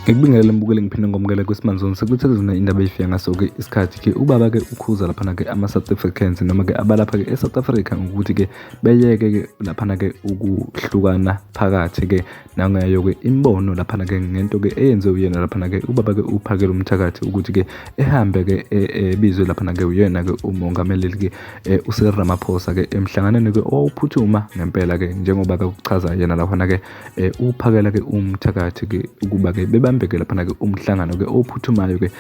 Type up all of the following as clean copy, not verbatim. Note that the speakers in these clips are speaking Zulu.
Ngikubingelele mbukeli ngiphinde ngomukele kwisimanzoni sekuthe zona indaba efika ngaso-ke isikhathi-ke ubaba-ke ukhuza laphana-ke ama-South Africans noma-ke abalapha-ke e-South Africa ngokuthi-ke beyeke-ke laphana-ke ukuhlukana phakathi-ke nangayo-ke imibono laphana-ke ngento-ke eyenziwe uyena laphana-ke ubaba-ke uphakele umthakathi ukuthi-ke ehambe-ke e, ebizwe laphana-ke uyena-ke umongameli-ke e, uCyril Ramaphosa-ke emhlanganweni-ke owawuphuthuma ngempela-ke njengoba-ke kuchaza yena laphana-ke e, uphakela-ke umthakathi-ke ukuba-ke bebambe-ke laphana-ke umhlangano-ke ophuthumayo-ke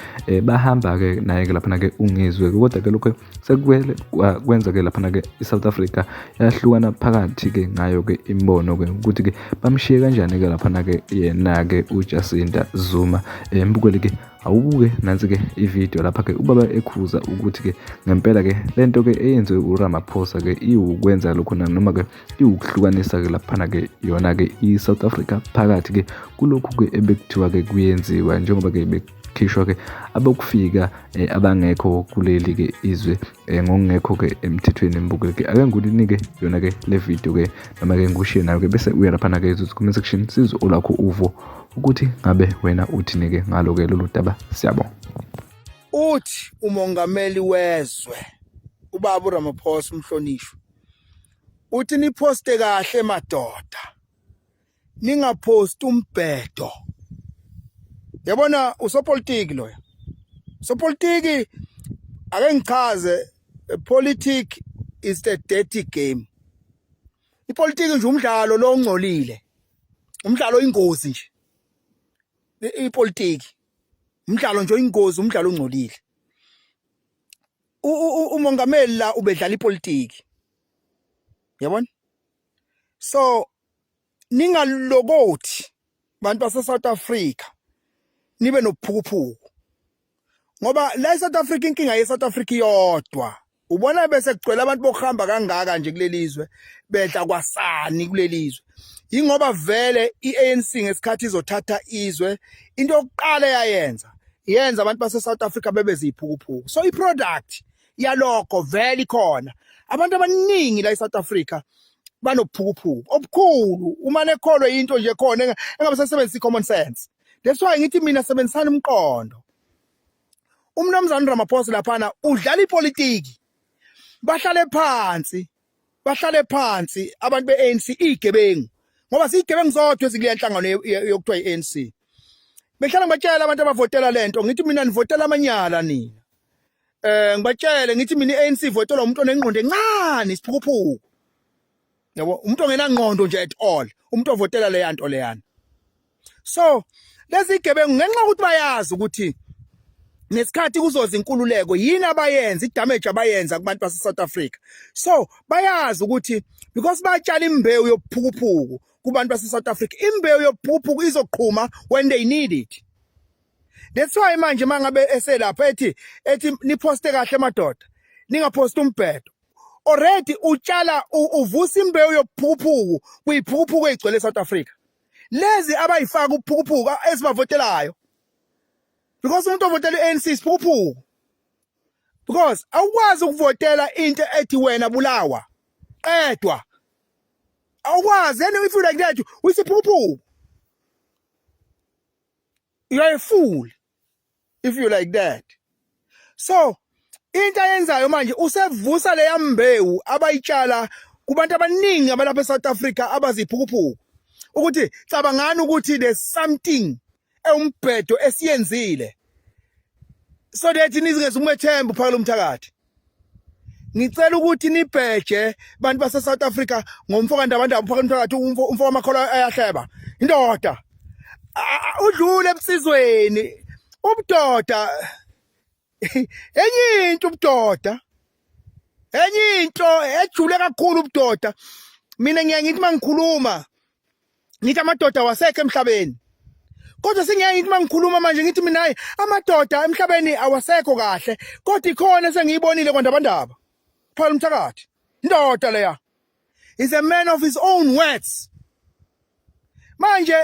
bahamba-ke naye-ke laphana-ke ungizwe kodwa-ke lokho Sekuwele kwenza-ke laphana-ke i-South Africa yahlukana phakathi-ke ngayo-ke imibono-ke ukuthi-ke bamshiye kanjani-ke laphana-ke yena-ke uJacinta Zuma. Mbukeli-ke awubuke nansi-ke ividiyo lapha-ke ubaba ekhuza ukuthi-ke ngempela-ke le nto-ke eyenziwe uRamaphosa-ke iwukwenza lokhu noma-ke iwukuhlukanisa-ke laphana-ke yona-ke i-South Africa phakathi-ke kulokhu-ke ebekuthiwa-ke kuyenziwa njengoba-ke khishwa-ke abokufika eh, abangekho kuleli-ke izwe eh, ngokungekho-ke emthethweni mbukeli-ke ake ngikunike yona-ke le video-ke noma-ke ngikushiye nayo-ke bese uya laphana-ke comment section sizwe olwakho uvo ukuthi ngabe wena uthini-ke ngalo-ke lolu daba. Siyabonga. Uthi umongameli wezwe ubaba uRamaphosa umhlonishwa uthi niphoste kahle madoda ningaphosti umbhedo. Yabona usopolitiki loya, sopolitiki ake ngichaze, politic is the dirty game. Ipolitiki nje umdlalo lo ongcolile, umdlalo oyingozi nje. Ipolitiki umdlalo nje oyingozi, umdlalo ongcolile. Umongameli la ubedlala ipolitiki, yabona. So ningalokothi bantu base South Africa nibe nobuphukuphuku, ngoba la eSouth Africa inkinga yeSouth Africa iyodwa. Ubona bese kugcwele abantu bokuhamba kangaka nje kuleli zwe, bedla kwasani kuleli zwe, yingoba vele iANC ngesikhathi izothatha izwe into yokuqala eyayenza yenza abantu base South Africa bebe ziphukuphuku. So iproduct yalokho vele ikhona. Abantu abaningi la eSouth Africa banobuphukuphuku obukhulu, uma nekholwe into nje khona engabe sasebenzisa i-common sense. That's why ngithi mina sebenzisana umqondo. Umnumzane Ramaphosa laphana udlala ipolitiki. Bahlale phansi, bahlale phansi abantu be-ANC, izigebengu, ngoba siyigebengu zodwa ezikuleya nhlangano yokuthiwa i-ANC. Behlala ngibatshela abantu abavotela lento, ngithi mina nivotela amanyala nina. Ngibatshele ngithi mina i-ANC ivotelwa umuntu onengqondo encane, isiphukuphuku, yabo, umuntu ongenangqondo nje at all, umuntu ovotela leya nto leyana. So lezi gebengu, ngenxa yokuthi bayazi ukuthi ngesikhathi kuzoza inkululeko yini abayenza, idamage abayenza kubantu base South Africa, so bayazi ukuthi because batshala imbewu yobuphukuphuku kubantu base South Africa, imbewu yobuphukuphuku izoqhuma when they need it. That's why manje mangabe eselapha ethi niphoste kahle madoda, ningaphosti umbhedo, already utshala, uvusa imbewu yobuphukuphuku kuyiphukuphuku ezigcwele eSouth Africa, lezi abayifaka ubuphukuphuku ezibavotelayo, because umuntu ovotela i-ANC isiphukuphuku, because awukwazi ukuvotela into ethi wena bulawa qedwa, awukwazi. And if you like that, uyisiphukuphuku, you are a fool if you like that. So into ayenzayo manje usevusa leya mbewu abayitshala kubantu abaningi abalapha eSouth Africa abaziphukuphuku, ukuthi cabangani ukuthi there's something ewumbhedo esiyenzile so that nizingeze umethemba uphakela umthakathi. Ngicela ukuthi nibheje bantu base South Africa ngomfo kaNdabandaba uphakela umthakathi, umfo wamakholwa ayahleba, indoda udlule ebusizweni ubudoda, enye into ubudoda, enye into ejule kakhulu ubudoda. Mina ngiya ngithi mangikhuluma ngithi amadoda awasekho emhlabeni, kodwa sengiyaye ngithi mangikhuluma manje ngithi mina hayi, amadoda emhlabeni awasekho kahle, kodwa ikhona esengiyibonile kwaNdabandaba phela umthakathi, indoda leya is a man of his own words. Manje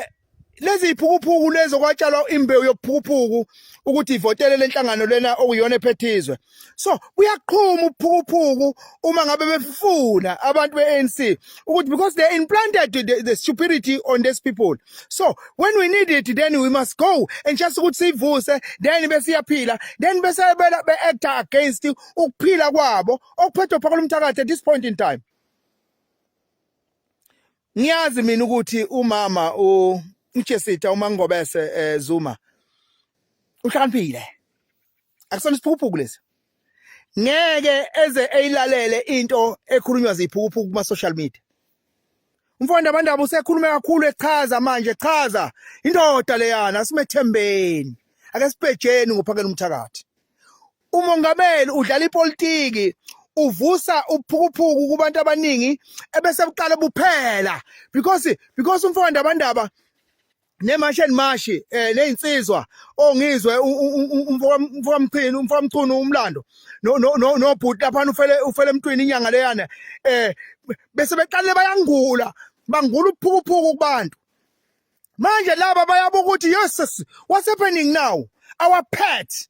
Lezi iphukuphuku lezo kwatshalwa imbewu yobuphukuphuku ukuthi ivotele lenhlangano lena okuyona ephethizwe. So kuyaqhuma ubuphukuphuku uma ngabe befuna abantu be-ANC ukuthi, because they implanted the stupidity on these people. So when we need it, then we must go and just ukuthi siyivuse, then bese iyaphila, then bese be-acta against ukuphila kwabo okuphethwe Phakela Umthakathi at this point in time. Ngiyazi mina ukuthi umama uJessica uMangobese Zuma uhlakaniphile, akusona isiphukuphuku lesi. Ngeke eze eyilalele into ekhulunywa ziphukuphuku kuma social media. Umfondo abandaba usekhulume kakhulu, echaza manje, chaza indoda leyana. Asimethembeni, ake sibhejeni ngoPhakela Umthakathi. Umongameli udlala ipolitiki, uvusa uphukuphuku kubantu abaningi ebese buqala buphela because umfondo abandaba ne-March and March nezinsizwa ongizwe umfokamchini, umfokamchunu, umlando no no no no bhuti lapha ufele emntwini inyanga leyana, bese beqale bayangula, bangula uphukuphuku kubantu. Manje laba bayabuka ukuthi, yes, what's happening now? Our pet,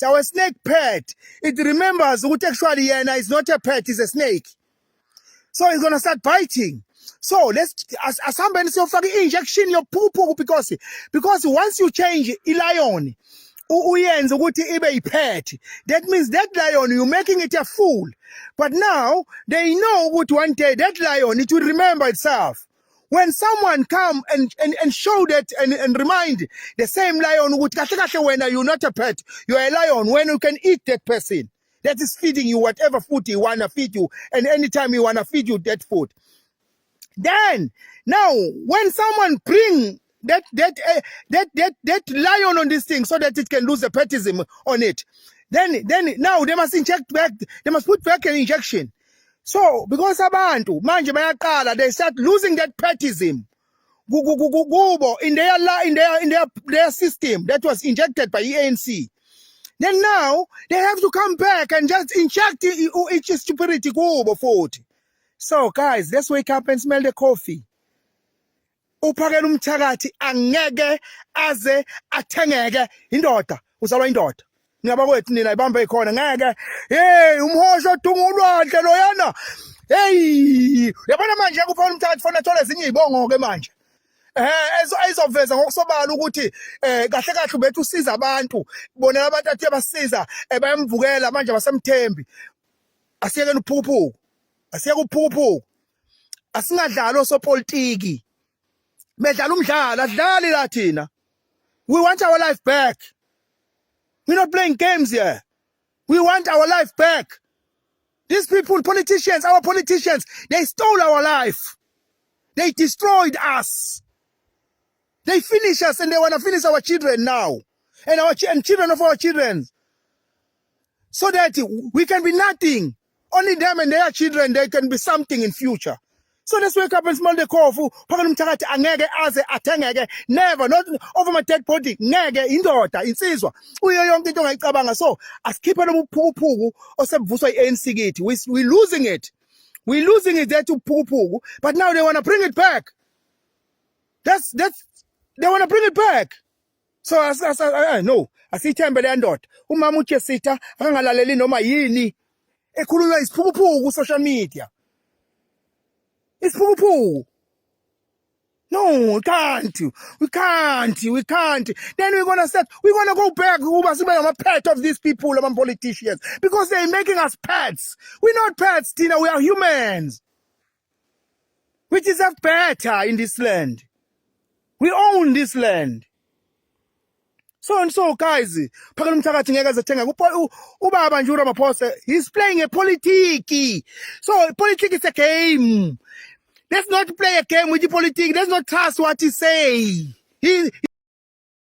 our snake pet, it remembers ukuthi actually yena is not a pet, is a snake. So he's gonna start biting. So let's asihambeni siyofaka i-injection yophukuphuku because once you change i-lion, uyenze ukuthi ibe yi-pet, that means that lion, you making it a fool. But now they know ukuthi one day that lion, it will remember itself when someone come and show that and remind the same lion ukuthi kahle kahle wena, you're not a pet, you're a lion, when you can eat that person that is feeding you whatever food he wanna feed you and anytime he wanna feed you that food. Then now when someone bring that lion on this thing so that it can lose the petism on it, then now they must inject back, they must put back an injection. So because abantu manje bayaqala, they start losing that petism kubo in their system that was injected by ANC, then now they have to come back and just inject each stupidity kubo futhi. So guys, let's wake up and smell the coffee. Uphakela Umthakathi angeke aze athengeke. Indoda uzalwa indoda, ngingabakwethu nina ibambe ikhona. Ngeke, hey, umhosho odunga ulwandle loyana. Hey, uyabona manje, kuphakela Umthakathi fona thola ezinye izibongo ke manje ezoveza ngokusobala ukuthi kahle kahle ubethu usiza abantu bona, abantu athi uyabasiza, bayamvukela manje, abasamthembi. Asiyekeni uphukuphuku, asiyeke uphukuphuku, asingadlali osopolitiki bedlala umdlalo. Adlali la thina. We want our life back. We're not playing games here. We want our life back. These people, politicians, our politicians, they stole our life. They destroyed us. They finish us and they want to finish our children now and children of our children so that we can be nothing. Only them and their children, they can be something in future. So let's wake up and smell the coffee. Phakela Umthakathi angeke aze athengeke. Never, not over my dead body. Ngeke. Indoda, insizwa. Uyo yonke into ongayicabanga. So asikhiphe lo buphukuphuku osebuvuswa iANC kithi. We losing it. We losing it, that uphukuphuku, but now they want to bring it back. That's they want to bring it back. So no, asithembe le ndoda. Umama uJessica akangalaleli noma yini ekhulunywa isiphukuphuku ku social media. Isiphukuphuku. No, we can't. We can't. We can't. Then we're gonna start, we're gonna go back kuba sibe ngama-pet of these people, ama politicians, because they're making us pets. We're not pets, thina. We are humans. We deserve better in this land. We own this land. So and so, guys, Phakela Umthakathi ngeke azethenga. Ubaba nje uRamaphosa, he's playing a politiki. So politics is a game. Let's not play a game with the politics. Let's not trust what he say. He